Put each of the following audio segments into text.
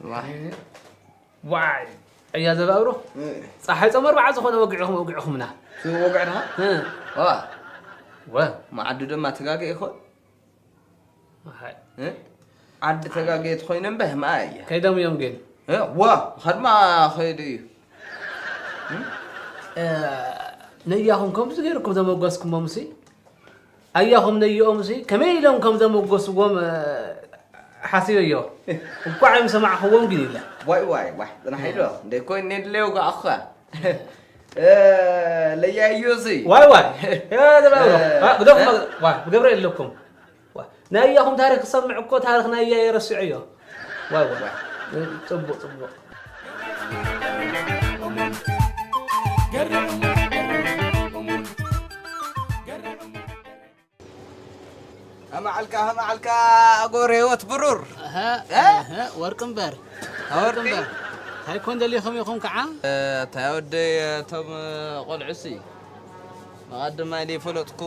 ዋይ። ዋይ። እያ ዘባብሩ። እ። ፀሓይ ፀመር በዓ ዝኾነ ወግዕኹም፣ ወግዕኹምና። ወግዕና? እ። ዋ። ወ። መዓዱ ድማ ተጋገ ይኾን? ኣይ። እ? ዓዲ ተጋገየት ኮይነ እምበ ህምኣ እያ። ከይዶም እዮም ግን። እ? ዋ፣ ኸድማ ኸይዱ እዩ። እ? እ፣ ነያኹም ከምዚ ገይርኩም ዘመጎስኩሞምሲ፣ ኣያኹም ነይኦምሲ ከመይ ኢሎም ከም ዘመጎስዎም፣ እ፣ ሓሲበዮ። እንኳዕ እዮም ሰማዕኽዎም ግን ኢለ። ዋይ፣ ዋይ፣ ዋይ፣ ጽናሕ ኢሎ። እንደ ኮይነ ድሌው ጋኣኻ። እ፣ ለያዮሲ። ዋይ፣ ዋይ። ያ፣ ዘባብሮ። እ፣ ዋ፣ ግደፉ፣ እ? ዋ፣ ብገብረ የለኩም። ዋ፣ ናይ ኣያኹም ታሪኽ ክሰምዕ እኮ ታሪኽ ናይ ኣያየ ረሲዐዮ። ዋይ፣ ዋይ። ዋይ። ጽቡቕ፣ ጽቡቕ። ኣማዓልካ፣ ኣማዓልካ፣ ኣጎር ህይወት ብሩር። ኣሀ፣ እ? ኣሀ፣ ወርቂ እምበር። ኣወርቂ? ወርቂ እምበር። እንታይ ኮን ደሊኹም ኢኹም ከዓ? እ፣ እንታይ ወደይ፣ እቶም ቆልዑሲ? መቐድማይ ዘይፈለጥኩ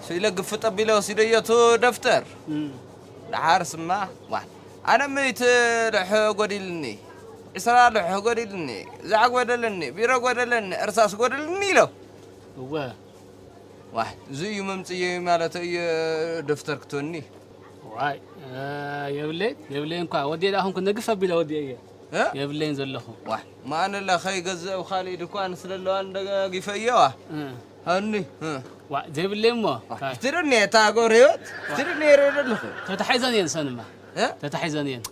ስኢለ ግፍጥ ኣቢለ ወሲደዮ እቱ ደፍተር። እም። ደሓር ስማ፣ ዋ፣ ኣነ ሚእቲ ልሕ ጎዲልኒ፣ ዕስራ ልሕ ጎዲልኒ፣ ዛዕ ጎደለኒ፣ ቢሮ ጎደለኒ፣ እርሳስ ጎደልኒ ኢሎ። እወ። ዋይ፣ እዚ እዩ መምጽእየይ ማለት እዩ፣ ደፍተር ክትወኒ። ዋይ፣ እ፣ የብለይን፣ የብለይን እኳ። ወዲኤ ደኣ ኹንኩ ነግፍ ኣቢለ ወዲኤ እየ። እ? የብለይን ዘለኹ። ዋይ፣ ማነላ ኸይገዝእ ኣብ ካልእ ድኳን ስለ ኣለዋ እንደገጊፈ እየዋ። እ። ሃኒ፣ እ። ዋ፣ ዘይብለይ እሞ። ዋ፣ ካይ። ክትርእኒ እታ ጎር ህይወት፣ ዋ። ክትርእኒ እየ ዘለኹ። ተታሒዘን እየን ሰንማ። እ? ተታሒዘን እየን።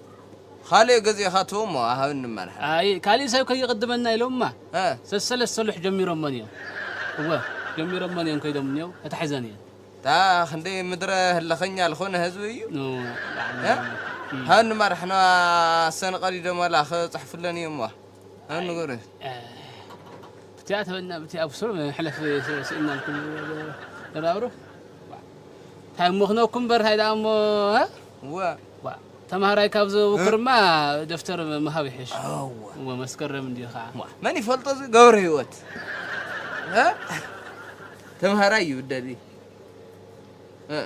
ካልእ ገዚእኻ ትህቦ እሞ ሃብኒ እማ ንሓ። ኣይ፣ ካልእ ሰብ ከይቕድመና ኢሎምማ። እ። ሰሰለስተ ሉሕ ጀሚሮመን እዮም። እወ፣ ጀሚሮመን እዮም ከይዶም እኒኦ፣ ተታሒዘን እየን። እታ ክንደይ ምድረ ህለኸኛ ዝኾነ ህዝቢ እዩ። ኑ፣ እ? እም። ሃብኒ እማ ንሕና ሰን ቀዲዶም ዋላ ክፅሕፍለን እዮም እሞ። ሃብኒ ጎረ። እ፣ ብቲኣ ተበና፣ ብቲኣ ብሱር ሕለፍ ስእናልኩም ተራብሩ። እንታይ እሞ ክነኩም በር፣ እንታይ ደኣ እሞ፣ እ? እወ። ዋ፣ ተምሃራይ ካብ ዘውክርማ ደፍተር ምሃብ ይሕሽ። እወ። እወ፣ መስከረም እንዲዩ ኸዓ። ዋ፣ መን ይፈልጦ እዚ ገብረ ህይወት? እ? ተምሃራይ እዩ ብደሊ። እ፣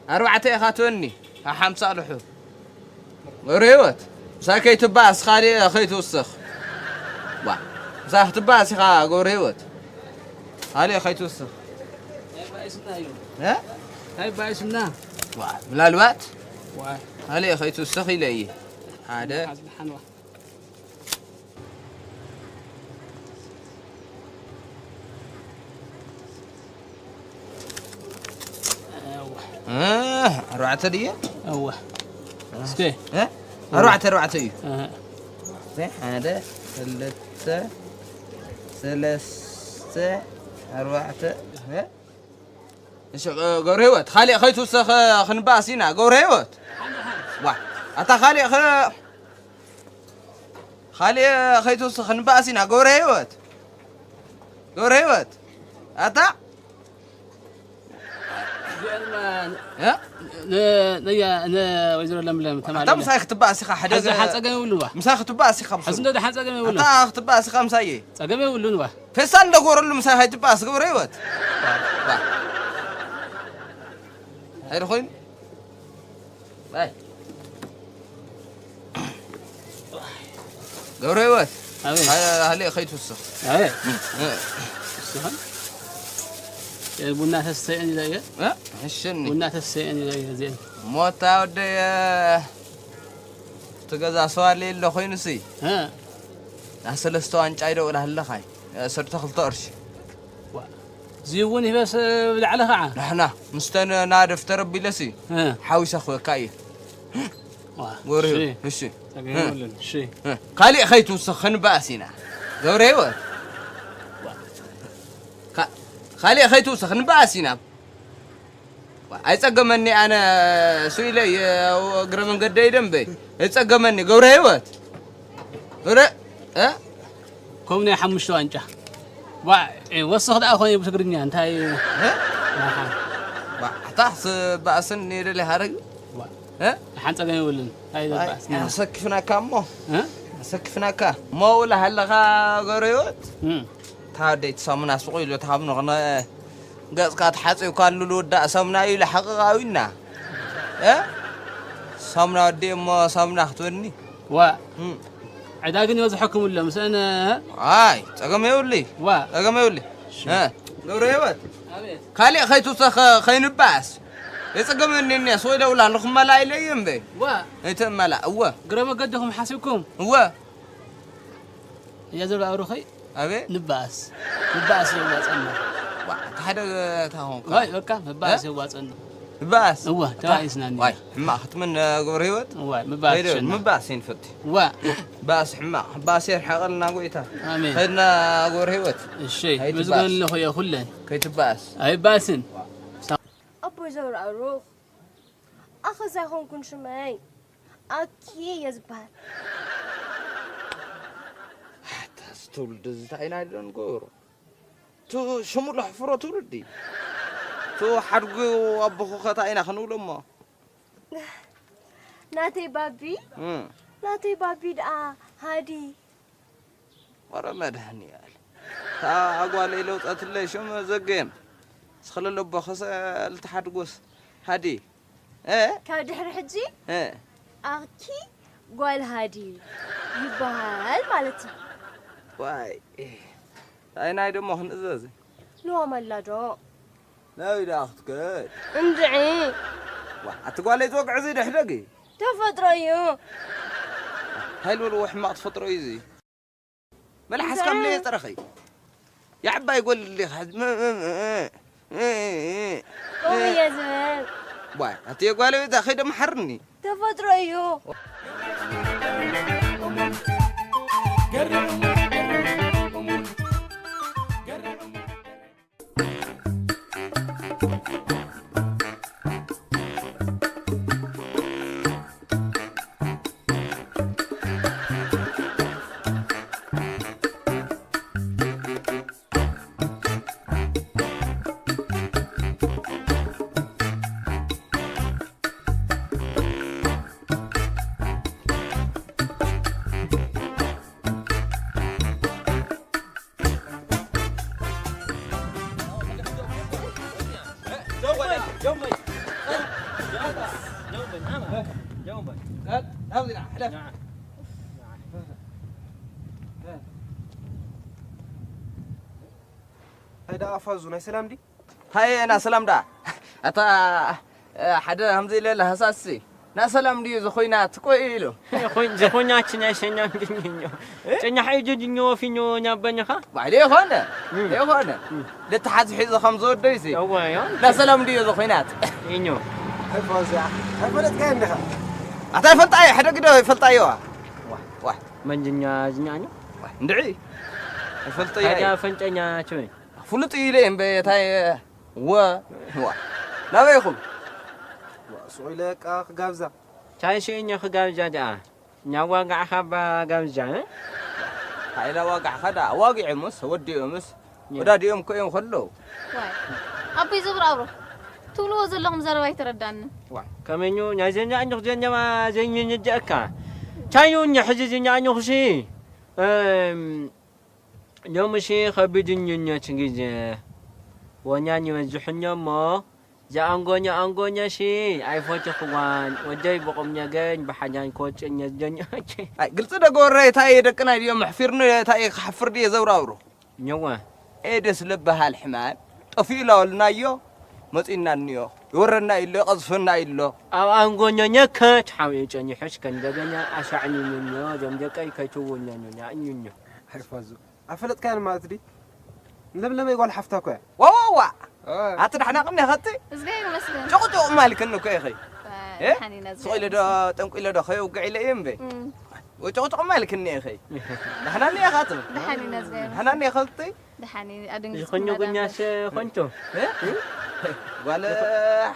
ኣርባዕተ ኢኻ ትወኒ፣ ሓምሳ ልሑ። ገብረ ህይወት፣ ምሳይ ከይትባእስ ካልእ ከይትውስኽ። ዋ፣ ምሳይ ክትባእስ ኢኻ ገብረ ህይወት። ካልእ ከይትውስኽ። እንታይ ባእስና እዩ? እ? እንታይ ባእስና? ዋ፣ ምናልባት ዋ። ካልእ ከይትውስኽ ኢለ እየ። ሓደ። ሓዝ ደሓን ዋ። እዋ። እ፣ ኣርባዕተ ድየ? እዋ። እስከ። እ? ኣርባዕተ፣ ኣርባዕተ እዩ። እህ። እስከ፣ ሓደ፣ ክልተ፣ ሰለስተ፣ ኣርባዕተ። እ? እሺ፣ ገብረ ህይወት፣ ካልእ ከይትውሰኸ ክንበኣስ ኢና። ገብረ ህይወት። ዋ፣ ኣታ ካልእ ኸ-፣ ካልእ ከይትውስኽ ክንበኣስ ኢና። ገብረ ህይወት፣ ገብረ ህይወት፣ ኣታ እዚኣንማ እ? ን-፣ ነያ-፣ ንወይዘሮ ለምለም ኣታ ተማሊለ። ምሳይ ክትበኣስ ኢኻ፣ ሓደ ሓዚ ገ-፣ ሓን ጸገም የብሉን ዋ። ምሳይ ክትበኣስ ኢኻ፣ ብስሩ። ሓዚ እንዶ ደሓን ጸገም የብሉን። ኣታ ክትበኣስ ኢኻ ምሳየ። ጸገም የብሉን ዋ። ፌስታል እንደጎረሉ ምሳይ ከይትበኣስ ገብረ ህይወት። ዋ። እንታይ ደኾይኑ? ኣይ። ገብረ ህይወት። ኣቤት። ሃ-፣ ሃሌ ከይትውስኽ። ኣቤት። እ። እስኻ? እ፣ ቡና ተስተየን ኢለ እየ። እ? ሕሽኒ። ቡና ተስተየን ኢለ እየ እዚአን። ሞታ ወደየ እቲ ገዛ ሰዋሊ ኣሎ ኮይኑሲ። እ። ና ሰለስተ ዋንጫ ይደውል ኣለኻይ። እ፣ ሰርተ ክልተ ቅርሺ። ዋ፣ እዚ እውን ይበስ ብላዕሊ ኸዓ። ንሕና ምስተን ና ደፍተር ኣቢለሲ እ። ሓዊሰ ክወካ እየ። ዋ፣ ጎሪ፣ እሺ። እሺ። ጸገም እ። የብሉን፣ እሺ። እ። ካሊእ ኸይትውስኽ ክንበኣስ ኢና። ገብረ ህይወት። ዋ። ካ-፣ ካሊእ ኸይትውስኽ ክንበኣስ ኢና። ኣይጸገመኒ ኣነ ስኢለ እየ፣ እግረ መንገደይ ደንበ ኣይጸገመኒ። ገብረ ህይወት። ረ-፣ እ? ከም ናይ ሓሙሽተ ዋንጫ። ዋ፣ እ፣ ወስኽ ደኣ ኾነ ብትግርኛ እንታይ? እ? ኣሓ። ዋ፣ ኣታ ስ-፣ ባእስን የደለ ሃረግ? ዋ። እ? ሓን ጸገም የብሉን። እንታይ ዋይ፣ ዘባእስ? ኣሰክፍናካ እሞ። እ? ኣሰክፍናካ። እሞ ውላ ሃለኻ ገብረ ህይወት? እም። እታ ደይቲ ሳሙና ስቑ ኢሉ እታ ሃብኖ ኸነ ገጽካ ተሓጺብካሉ ልውዳእ ሳሙና እዩ ኢሉ ሓቕቓዊና። እ? ሳሙና ወዲ እሞ ሳሙና ክትወኒ። ዋ። እም። ዕዳ ግን ይበዝሐኩም ኣሎ፣ ምስአን። ኣይ፣ ጸገም የብሉይ። ዋ። ጸገም የብሉይ። እ፣ ገብረ ህይወት። ኣቤት። ካልእ ከይትውሰኸ ከይንባኣስ። የጸገመኒ እኒኣ፣ ስቕ ኢለ እብላ፣ ንኽመላእ ኢለ እየ እምበይ። ዋ። ኣይትመላእ፣ እወ። ግረ መገድኹም ሓሲብኩም? እወ። እያ ዘብላ ኣብሩኸይ? ኣቤት። ንባኣስ። ንባኣስ የዋጸና። ዋ፣ እቲ ሓደ ታኾንካ። ዋይ፣ በቃ፣ ንባኣስ እ? የዋጸና። ንባኣስ? እወ፣ እታ-፣ ተባኢስና እኒኣ። ዋይ፣ ሕማቕ ክትምን፣ እ፣ ገብረ ህይወት? ዋይ፣ ምባኣስ ከይደ-፣ ይሸና። ምባኣስ ይንፈት። ዋ። ባእስ ሕማቕ፣ ባእስ የርሕቐልና ጎይታ። ኣሜን። ከድና ገብረ ህይወት። እሺ፣ ከይትባእስ። ይምዝገን ኣለኹ እየ ኩለን። ከይትባእስ። ኣይባእስን። ኣቦይ ዘብረኣሩኽ፣ ኣኸ ዘይኮንኩን ሽመይ፣ ኣኪ እየ ዝበሃል። ኣታ፣ እዚ ትውልዲ እዚ እንታይ ኢና ኢልና ንገብሮ? እቲ ሽሙ ለሕፍሮ ትውልዲ። እቲ ሓድጉ ኣቦኹ ከ እንታይ ኢና ክንብሎ እሞ? ናተይ ባቢ፣ እም። ናተይ ባቢ ደኣ ሃዲ። ወረ መድሃኒኣል። እታ ጓለይ ለውጠትለይ ሽም ዘገየም። ስኽለ ለቦ ኸሰ ልተሓድጎስ ሃዲ። እ? ካብ ድሕሪ ሕጂ እ። ኣኪ ጓል ሃዲ ይበሃል ማለት እዩ። ዋይ። እንታይ ናይ ደሞ ክንእዘዝ? ንዋም ኣላ ዶ? ናበይ ደኣ ክትከድ? እንድዒ። ዋ፣ ኣቲ ጓለይ ትወግዕ እዚ ድሕደጊ። ተፈጥሮ እዩ። ሃይል በልዎ፣ ሕማቕ ተፈጥሮ እዩ እዚ። መልሓስካ እንታይ? ምለየ ጥረኸይ። የዓባይ ጎል ዲኻ? ም-፣ ም-፣ ም-፣ እ፣ እ፣ እ። ከምኡ እየ ዝብል። ዋይ፣ ኣቲ የጓለ ቤታ ከይደ መሓርኒ። ተፈጥሮ እዩ። እንታይ ደኣ ኣፋዙ ናይ ሰላም ድዩ? ሃየ፣ ና ሰላም ደኣ። ኣታ፣ እ፣ ሓደ ከምዚ ኢለ ለሃሳሲ። ና ሰላም ድዩ ዝኾይናት? ቆይ ኢሉ። ዝኾይ-፣ ዝኾኛችን ያሸኛም ድኝኞ። እ? ጨኛ ሓይጆ ድኞ ወፊኞ ኛበኛኻ? ባዕደ የኾነ። እም። የኾነ። እም። ልትሓዝ ሒዞ ከም ዝወደይሲ። እወ፣ እዮ። ና ሰላም ድዩ ዝኾይናት? ኢኞ። ኣይ ፋውዝያ፣ ኣይፈለጥካዮ እንዲኻ? ኣታ ይፈልጣዮ፣ ሓደ ግደ ይፈልጣዮ። ዋ፣ ዋ። መንጅኛ ዝኛኞ? ዋ፣ እንድዒ። ይፈልጠዮ። ታዲያ ፈንጨኛ ችመይ? ፍሉጥ እዩ ኢለ እምበ፣ እንታይ፣ ወ-፣ ዋ። ናበይ ኢኹም? ዋ፣ ሱቕ ኢለ በቃ ክጋብዛ። ቻይ ሽእኛ ክጋብዛ ደኣ። ኛዋጋዕኻ ባ ጋብዛ፣ እ? ሃይላ ዋጋዕኻ ደኣ። ዋጊዖምስ፣ ወዲኦምስ፣ የ። ወዳዲኦም እኮ እዮም ከለዉ። ዋይ። ኣቦይ ዘብራብሮ፣ ትብልዎ ዘለኹም ዘረባ ኣይተረዳንን። ዋ፣ ከመኞ፣ ናይ ዘኛ ኣኞኽ ዘኛማ ዘኝንጀእካ። ቻዩ እኛ ሕዚ ዘኛ ኣኞኽሲ፣ እም፣ ሎምሲ ከቢድ እኝነት ግዜ ወኛን ይበዝሕኛ እሞ፣ ዝኣንጎኛ ኣንጎኛሲ ኣይፈትኽዋን። ወደይ ብቑም ነገኝ ብሓጃን ክወጽእኛ ዝደኛቼ። ኣይ፣ ግልጺ ዶ ገበረ፣ እታይ ደቅና ድዮም ኣሕፊርኒ፣ እታይ ክሓፍር ድየ ዘብራብሩ? ኘዋ። ኤደስ ልበሃል ሕማም ጠፊኡ ላበልናዮ መጺእና እኒኦ። ይወረና ኢሎ፣ ይቐዝፈና ኢሎ። ኣብ ኣንጎኛኛ ከ ተሓቢኡ ጸኒሑስ ከእንደገና ኣሳዕኒኑኛ፣ እዞም ደቀይ ከይትውኛኑኛ እዩኛ። ኣይፋዙ። ኣፈለጥካያን ማለት ድዩ? ለምለመይ ጓል ሓፍታ እኮ እያ። ዋ፣ ዋ፣ ዋ። ኦ። ኣቲ ዳሕና ቅኒ ኸቲ? እዝጋይ ይመስገን። ጭቑጭቑ ማልክኒ እኮ ኢኺ። እ፣ እ? ሓኒና ስቕ ኢለ ዶ፣ ጠንቁ ኢለ ዶ ኸየውግዕ ኢለ እየ እምበይ? እም። ወይ ጭቑጭቑ ማልክኒ ኢኺ። ዳሕና እኒኤ ኻትም? ደሓን ኢና እዝጋይ ይመስገን። ዳሕና እኒኤ ኸቲ? ደሓን እዩ፣ ኣደንግጽ ዝኾኞ መዳም ጉኛስ በል። ኾንቶ። እ? ጓል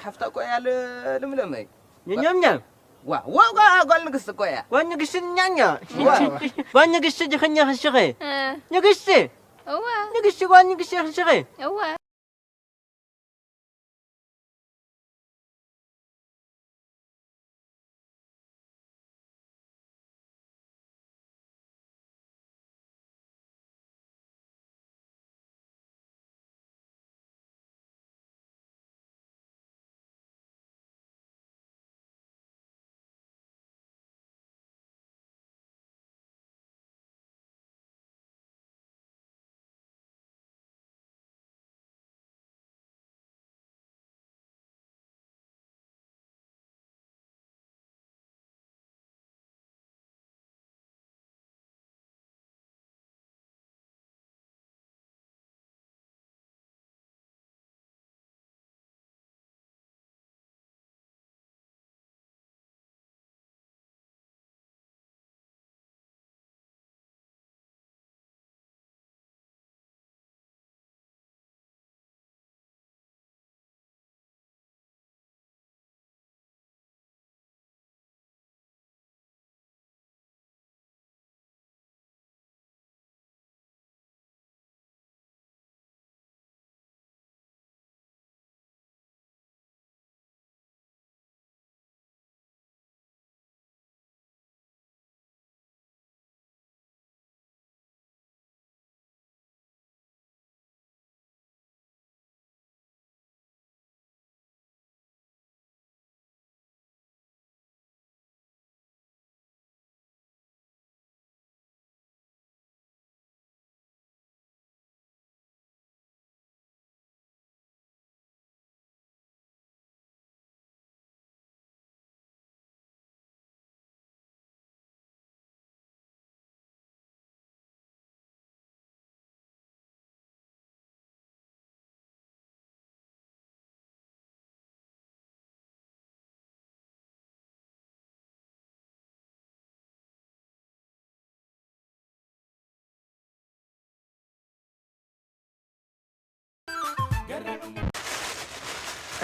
ሓፍታ እኮ እያ ል-፣ ልምለመይ። ኘኛምኛ። ዋ፣ ዋ፣ ዋ፣ ጓል ንግስቲ እኮ እያ። ጓል ንግስቲ ኛኛ። ዋ። ጓል ንግስቲ ዲኽኛ ኽሽኸ? እ። ንግስቲ። እዋ። ንግስቲ፣ ጓል ንግስቲ ኽሽኸ? እዋ።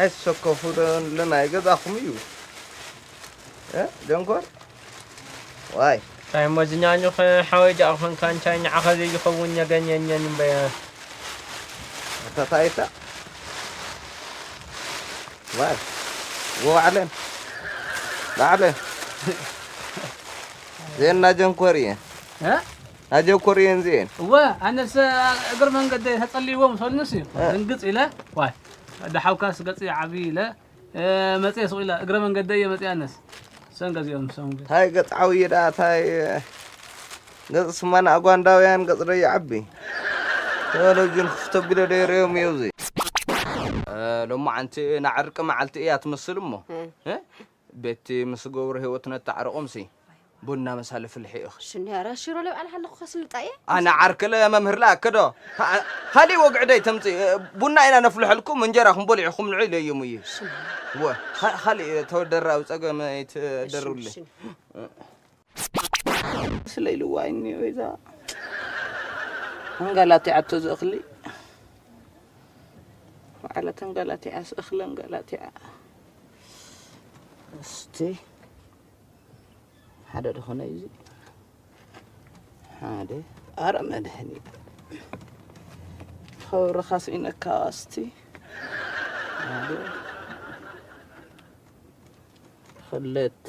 ኣይትሰከፉ፣ ዶ-፣ ለናይ ገዛኹም እዩ። እ? ጀንኮር? ዋይ። እንታይ እሞ ዝኛኙ ኸ-፣ ሓወይ ጃ ኾንካ እንታይ ንዓኻ ዘይኸውን ኘገኘኘን እምበየ። ኣታ ታይታ? ዋይ። ወባዕለን። ባዕለን። ዜና ጀንኮር እየ። እ? ናጀኮርየን ዚኤን። እወ፣ ኣነስ እግር መንገደይ ተጸልይዎም ሰልንስ እዩ። እ። ድንግጽ ኢለ፣ ዋይ፣ ደሓውካስ ገጽ ይዓቢ ኢለ፣ እ፣ መጽየ ሱቕ ኢለ፣ እግረ መንገደይ እየ መጽየ ኣነስ። ሰን ገዚኦም ሰም ገ- ታይ ገጽ ዓብይ ደኣ፣ ታይ ገጽ ስማን ኣጓንዳውያን ገጽ ዶ ይዓቢ? ቴሌቪዥን ክፍቶ ቢለ ዶ ይርእዮም እዩ እዚ? እ፣ ሎማዓንቲ ንዓርቂ መዓልቲ እያ ትመስል እሞ። እ። እ? ቤቲ ምስ ገብሩ ህይወት ነተዓርቆምሲ ቡና መሳሊ ፍልሒ ኢኺ። ሽኒ፣ ኧረ ሽሮ ለብዓል ሃለኹ ከስልጣ እየ። ኣነ ዓርክለ መምህር ለኣክዶ። ካ-፣ ካሊእ ወግዒ ደይ ተምጽእ። ቡና ኢና ነፍልሐልኩም፣ እንጀራኹም በሊዕኹም ንዑ ኢለዮም እዩ። ሽኒ። ወ፣ ካ-፣ ካሊእ ተወደራዊ ጸገም ኣይትደርብሉ። ሽኒ፣ ሽኒ። ስለ ኢልዋ እኒ ወይዛ ኣንጋላቲዓቶ ዝእኽሊ። ዋዕላ ተንጋላቲዓስ እኽሊ ኣንጋላቲዓ። እስቲ ሓደ ደኾነ እዩ እዚ። ሓደ። ኣረ መድህኒ። ኸብርኻ ስኢነካ እስቲ። ሓደ። ክልተ።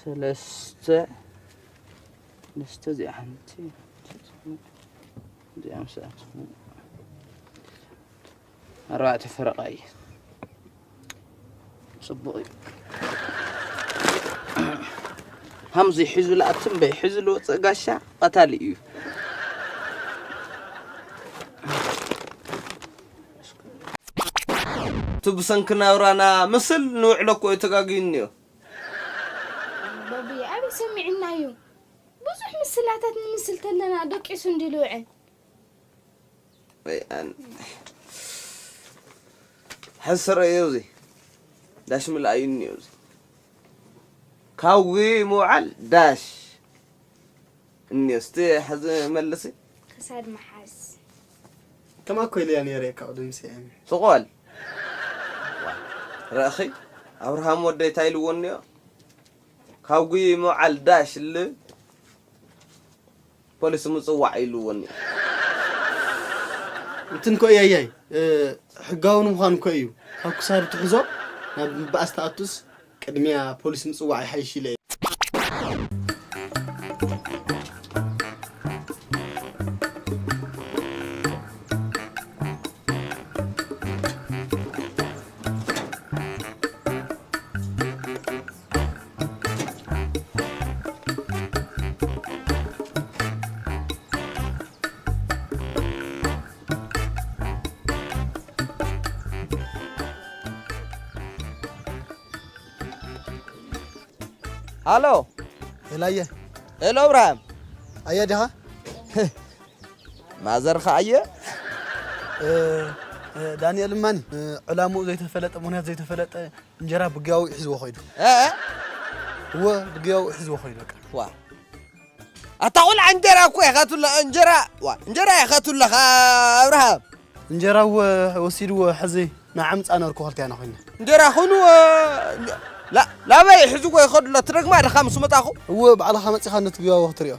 ሰለስተ። ሰለስተ እዚኣ ሓንቲ። እዚኣ ምስኣት። ኣርባዕተ ፈረቓ እዩ። ጽቡቕ እዩ። ሃምዚ ሒዙ ለኣትም በይ፣ ሒዙ ልወጽእ ጋሻ ቀታሊ እዩ። እቲ ብሰንኪ ናብራና ምስል ንውዕሎ እኮ እዩ ተጋግዩኒ እዩ። ቦብየ፣ ኣበይ ሰሚዕናዮ? ብዙሕ ምስላታት ንምስል ተለና ደቂሱ እንዲ ልውዕል። ወይ ኣን-፣ ሕስረ እዩ እዚ። ዳሽ ምልኣዩ እኒኦ እዚ። ካብ ጉይ ምውዓል ዳሽ እኒኦ። እስቲ ሕዚ መልሲ። ክሳድ መሓዝ። ከማኮ ኢለያ ነይረ ካብ ድምሲ። ስቆል። ረእኺ ኣብርሃም ወደይ እንታይ ኢልዎ እኒኦ? ካብ ጉይ ምውዓል ዳሽ ል ፖሊስ ምጽዋዕ ኢልዎ እኒኦ። እንትን ኮ እያያይ፣ እ፣ ሕጋዊ ንምዃን ኮ እዩ። ካብ ክሳዱ ትሕዞ ናብ ምባኣስ ትኣቱስ ቅድሚያ ፖሊስ ምጽዋዕ ይሓይሽ ኢለ እየ። ሃሎ። ኤላየ። ኤሎ እብራሂም። ኣየ ዲኻ? ማዘርኻ ኣየ? እ፣ እ፣ ዳንኤል እማኒ፣ እ፣ ዕላምኡ ዘይተፈለጠ፣ ምኽንያት ዘይተፈለጠ እንጀራ ብግያዊ ሒዝዎ ኸይዱ። እ፣ እ? እወ፣ ብግያዊ ሒዝዎ ኸይዱ በቃ። ዋ። ኣታ ቆልዓ እንጀራ እኮ ኢኻ ትብላ፣ እንጀራ፣ ዋ፣ እንጀራ ኢኻ ትብላኻ ኣብርሃም። እንጀራ እወ ወሲድዎ፣ ሕዚ ንዓምጻ ነርኩ ኸልካና ኮይና። እንጀራ ኹኑ፣ እ፣ ላ-፣ ላበይ ሒዝዎ ይኸዱ ኣሎ፣ ትደግማ ድኻ ምስ መጣኹ? እወ፣ ባዕልኻ መጺኻ ነቲ ግያዊ ክትሪኦ።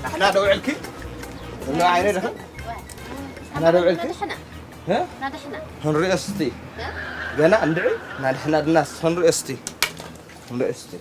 ንሕና ዶ ውዕልኪ? እኖ ዓይነ ድኽን? ንሕና ዶ ውዕልኪ? ናድሕና። እ? ናድሕና። ክንሪኦ እስቲ። እ? ገና እንድዒ? ናድሕና ድናስ ክንሪኦ እስቲ። ክንሪኦ እስቲ።